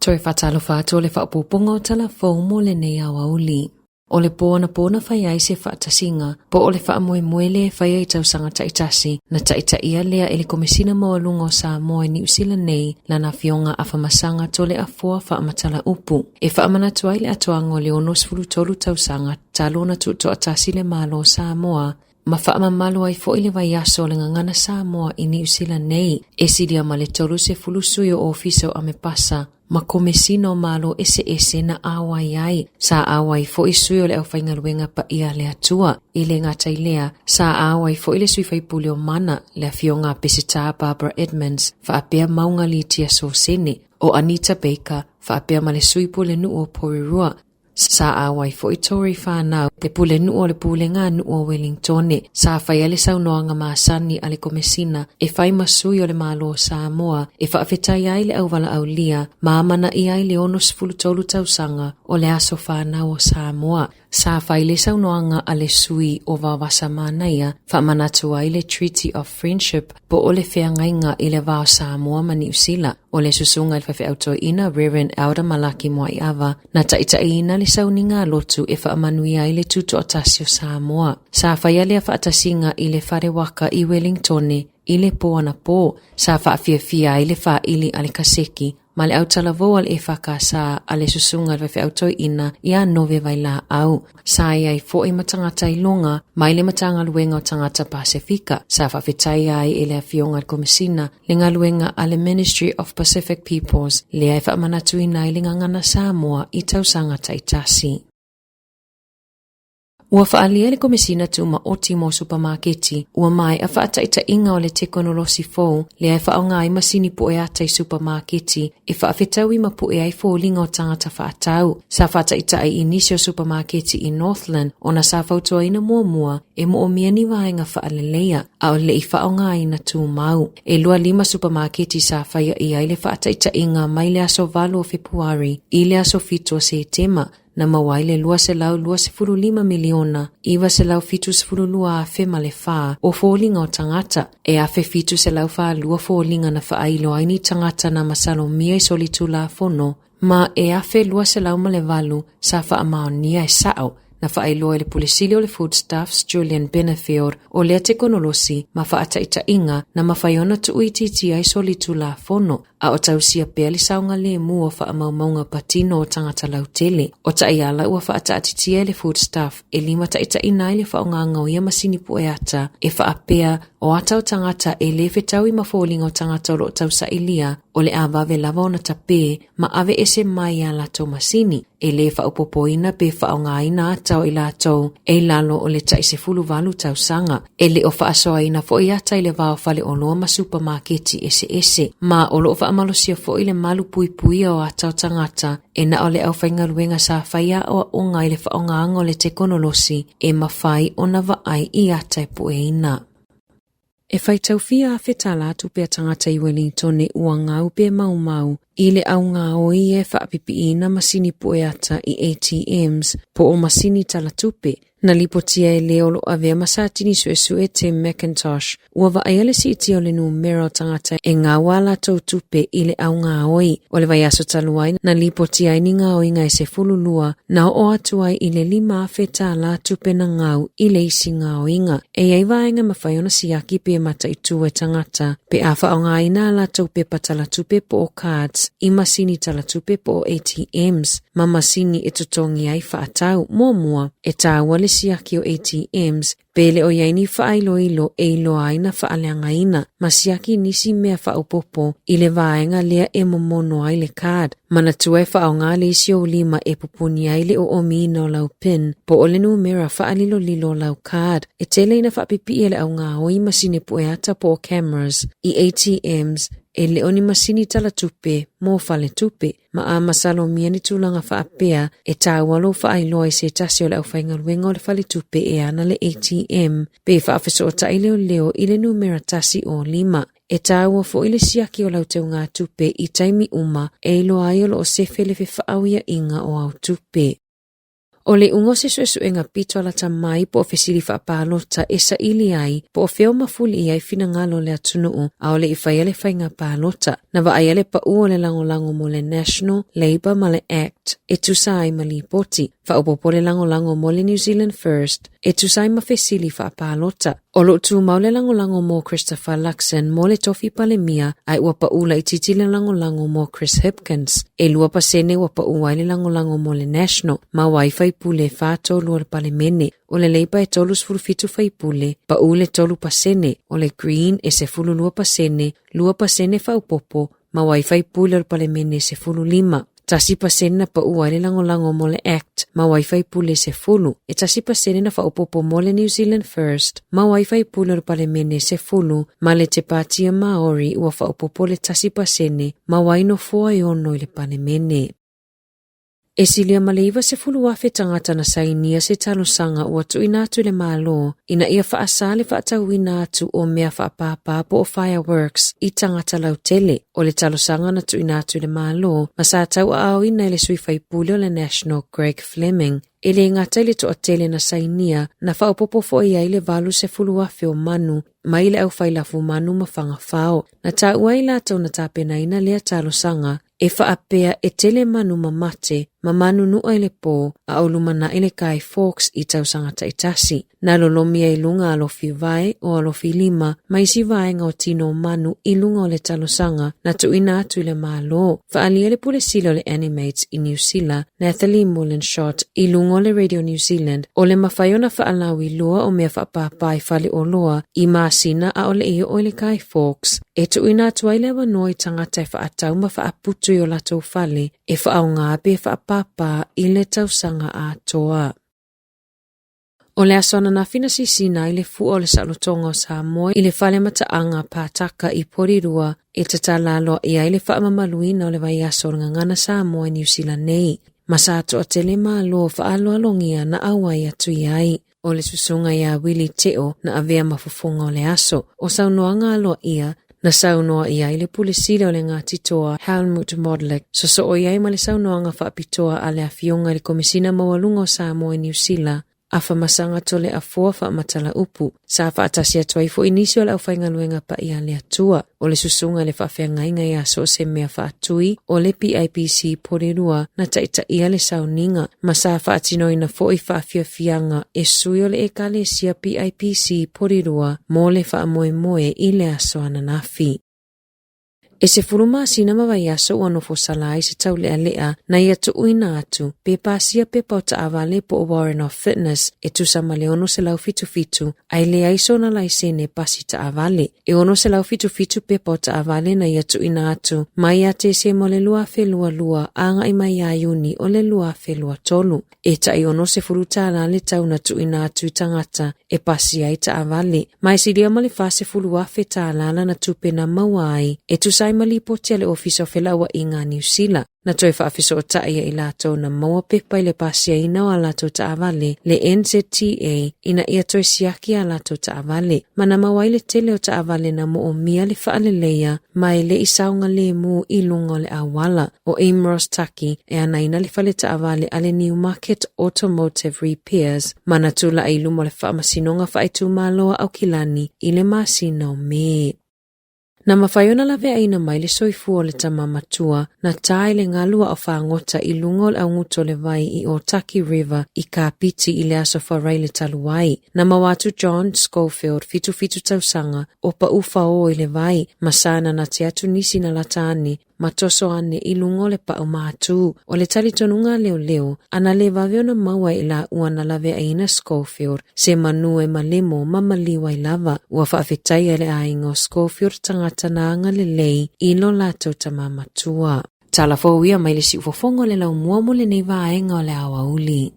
Toe faatalofa atu o le faaopoopoga o tala fou mo lenei aoauli. O le pō anapō na fai ai se faatasiga, po o le faamoemoe lea e faia i tausaga taitasi, na taitaia lea e le Komesina Maualuga o Samoa i Niu Sila nei, lana Afioga Afamasaga Toleafoa Faamatala Upu, e faamanatu ai le atoaga o le 63 tausaga talu ona tuutoatasi le Malo o Samoa, ma faamamalu ai foi le vaiaso o le Gagana Samoa i Niu Sila nei, e silia ma le 30 sui o Ofisa o Amepasa ma Komesina o Malo eseese na auai ai. Sa auai foi sui o le aufaigaluega paia a le Atua. E le gata i lea, sa auai foi le sui faipule o Mana, le afioga a Peseta Barbara Edmonds, faapea Mauga Litia Sosene, o Anita Baker, faapea ma le sui pulenuu o Porirua. Sa auai foi Tory Whanau, le pulenuu o le Pulega a Nuu o Welingtone. Sa faia le saunoaga masani a le Komesina e fai ma sui o le Malo o Samoa e faafetai ai le auvalaaulia ma amanaia ai le 63 tausaga o le aso fanau o Samoa. Sa fai le saunoaga a le sui o Vaovasa Manaia faamanatu ai le Treaty of Friendship po o le feagaiga i le va o Samoa ma Niu Sila. O le susuga i le faifeau toeaina Reverend Elder Malaki Moaiava na taitaiina le sauniga a lotu e faamanuia ai le tutoatasi o Samoa. Sa faia lea faatasiga i le fale waka i Wellingtone i le pō anapō, sa faafiafia ai le faaili a le kaseki ma le autalavou a le EFKS a le susuga i le faifeau toeaina ia Nove Vailaau. Sa i ai foi ma tagata iloga mai le Matagaluega o Tagata Pasefika, sa faafetaia ai e le Afioga i le Komesina le galuega a le Ministry of Pacific Peoples, lea e faamanatuina ai le gagana Samoa i tausaga taitasi. Ua faaalia e le Komesina Tumaoti mo Supamaketi ua maea faataitaiga o le tekonolosi fou lea e faaaoga ai masini pue ata i supamaketi e faafetaui ma pue ai foliga o tagata faatau. Sa faataitai i nisi o supamaketi i Northland ona sa fautuaina muamua e moomia ni vaega faaleleia a o le i faaaogaina tumau. E 25 supamaketi sa faia i ai le faataitaiga mai le aso 8 o Fepuari i le aso 7 o Setema, na maua ai le 225 miliona 972 afe ma le fa o foliga o tagata, e 1742 foliga na faailo ai ni tagata na masalomia i solitulafono, ma e 1208 sa faamaonia e sao, na faailoa e le Pule Sili o le Foodstuffs Julian Benefield o lea tekonolosi ma faataitaiga na mafai ona tuuitiitia ai solitulafono a o tausia pea le saogalemu o faamaumauga patino o tagata lautele. O taiala ua faataatitia e le Foodstuff e limataitaiina ai le faaaogaga o ia masini pue ata e faapea o ata o tagata e le fetaui ma foliga o tagata o lo o tausailia o le a vave lava ona tapē ma aveese mai i a latou masini. E lē faaopoopoina pe faaaogaina ata o i latou e i lalo o le tai 18 tausaga. E le o faasoaina foi ata i le va o faleoloa ma supamaketi eseese, ma o lo o faamalosia foi le malu puipuia o ata o tagata e na o le aufaigaluega sa fai aoaoga i le faaaogaga o le tekonolosi e mafai ona vaai i ata e pueina. E faitau fia afe tala atu pea tagata i Welingtone ua gau pe maumau i le augaoi e faapipiina masini pue ata i ATMs po o masini tala tupe. Na lipotia e le o lo o avea ma Satini Suesue Tim McIntosh ua vaaia le siitia o le numera o tagata e gau a latou tupe i le augaoi. O le vaiaso talu ai na lipotia ai ni gaoiga e 12 na oo atu ai i le 5,000 tala tupe na gau i le isi gaoiga. E i ai vaega e mafai ona siaki pe mataitu e tagata pe a faaaogaina a latou pepa talatupe po o cards i masini talatupe po o ATMs ma masini e totogi ai faatau. Muamua, e taua le siaki o ATMs pe le o i ai ni faailoilo e iloa ai na faaleagaina ma siaki nisi mea faaopoopo i le vaega lea e momono ai le card. Manatua e faaaoga le isi ou lima e pupuni ai le oomiina o lau PIN po o le numera faalilolilo o lau card. E tele ina faapipii e le augaoi masini pue ata po o cameras i ATMs e le o ni masini talatupe mo faletupe. Ma a masalomia ni tulaga faapea, e taua lou faailoa i se tasi o le aufaigaluega o le faletupe e ana le ATM pe faafesootai leoleo i le numera 105. E taua foi le siaki o lau teugatupe i taimi uma e iloa ai o lo o sefe le fefaauiaiga o au tupe. O le iuga o se suesuega pito lata mai po o fesili faapalota e saili ai po o fea o mafuli i ai finagalo o le atunuu a o le i faia le faiga palota. Na vaaia le pau o le lagolago mo le National, Labour ma le Act e tusa ai ma lipoti. Faaopoopo le lagolago mo le New Zealand First e tusa ai ma fesili faapalota. O lo o tumau le lagolago mo Christopher Luxon mo le tofi Palemia ae ua pau laitiiti le lagolago mo Chris Hipkins. E 2% ua pau ai le lagolago mo le National, maua ai faipule e 43 o le Palemene. O le Labour e 37 faipule, pau le 3%. O le Green e 12%, 2% faaopoopo, maua ai faipule o le Palemene e 15. 1% na pau ai le lagolago mo le Act, maua ai faipule e 10. E 1% na faaopoopo mo le New Zealand First, maua ai faipule o le Palemene e 10, ma le Te Pātia Māori ua faaopoopo le 1%, maua ai nofoa e 6 i le Palemene. E silia ma le 90,000 tagata na sainia se talosaga ua tuuina atu i le Malo ina ia faasā le faatauina atu o mea faapāpā po o fireworks i tagata lautele. O le talosaga na tuuina atu i le Malo ma sa tauaaoina e le sui faipule o le National Greg Fleming, e le gata i le toatele na sainia, na faaopoopo foi ai le 80,000 o manu mai le aufai lafumanu ma fagafao. Na taua ai latou na tapenaina lea talosaga e faapea e tele manu mamate ma manu nu'a i le pō a o lumanai le Guy Fawkes i tausaga taitasi. Na lolomi ai i luga alofi vae o alofi lima ma isi vaega o tino o manu i luga o le talosaga na tuuina atu i le Malo. Faaalia le Pule Sili o le Animates i Niu Sila, Nathalie Molenschot, i luga o le Radio New Zealand, o le mafai ona faalauiloa o mea faapāpā i faleoloa i masina a o le i oo i le Guy Fawkes, e tuuina atu ai le avanoa i tagata e faatau ma faaputu i o latou fale e faaaoga pe faapāpā i le tausaga atoa. O le aso ananafi na sisina ai le fua o le saolotoga o Samoa i le fale mataaga Pātaka i Porirua e tatala aloaia ai le faamamaluina o le vaiaso o le gagana Samoa i Niu Sila nei, ma sa toatele malo faaaloalogia na auai atu i ai. O le susuga ia Willie Teo na avea ma fofoga o le aso. O saunoaga aloaia na saunoa i ai le Pule Sili o le Ngāti Toa, Helmut Modlik, sosoo i ai ma le saunoaga faapitoa a le Afioga i le Komesina Maualuga o Samoa i Niu Sila, Afamasaga Toleafoa Faamatala-upu. Sa faatasi atu ai foi nisi o le aufaigaluega paia a le Atua. O le susuga i le faafeagaiga ia so o se mea faatui o le PIPC Porirua na taitaia le sauniga, ma sa faatinoina foi faafiafiaga e sui o le Ekalesia PIPC Porirua mo le faamoemoe i le aso ananafi. E 10 masina ma vaiaso ua nofo sala ai se taulealea na ia tuuina atu pe pasia pepa o taavale po o Warrant of Fitness e tusa ma le 677 ae leai sona laisene pasi taavale. E 677 pepa o taavale na ia tuuina atu mai ia Tesema o le 2022 agai mai ia Iuni o le 2023. E tai $60 le tau na tuuina atu i tagata e pasi ai taavale. Ma e silia ma le $40,000 lana tupe na maua ai e tusa ai ma lipoti a le Ofisa o Felauaiga a Niu Sila. Na toe faafesootai e i latou na maua pepa i le pasiaina o a latou taavale, le NZTA, ina ia toe siaki a latou taavale. Ma na maua ai le tele o taavale na moomia le faaleleia ma e le i saogalemu i luga o le auala. O Imros Taki e anaina le fale taavale a le Newmarket Automotive Repairs ma na tulai i luma o le Faamasinoga Faaitumalo a Aukilani i le masina o Me. Na mafai ona laveaina mai le soifua o le tama matua na tā i le galu a o fagota i luga o le auguto o le vai i Otaki River i Kapiti i le aso Faraile talu ai. Na maua atu John Schofield, 77 tausaga, o Paʻufaō i le vai, ma sa na nati atu nisi na lata ane ma toso ane i luga o le paʻu mātū. O le talitonuga a leoleo, ana le vave ona maua e i laua na laveaiina Schofield, se manu e malemo ma maliu ai lava. Ua faafetaia e le aiga o Schofield tagata na agalelei i lo latou tama matua. Tala fou ia mai le siufofoga o le laumua mo lenei vaega o le aoauli.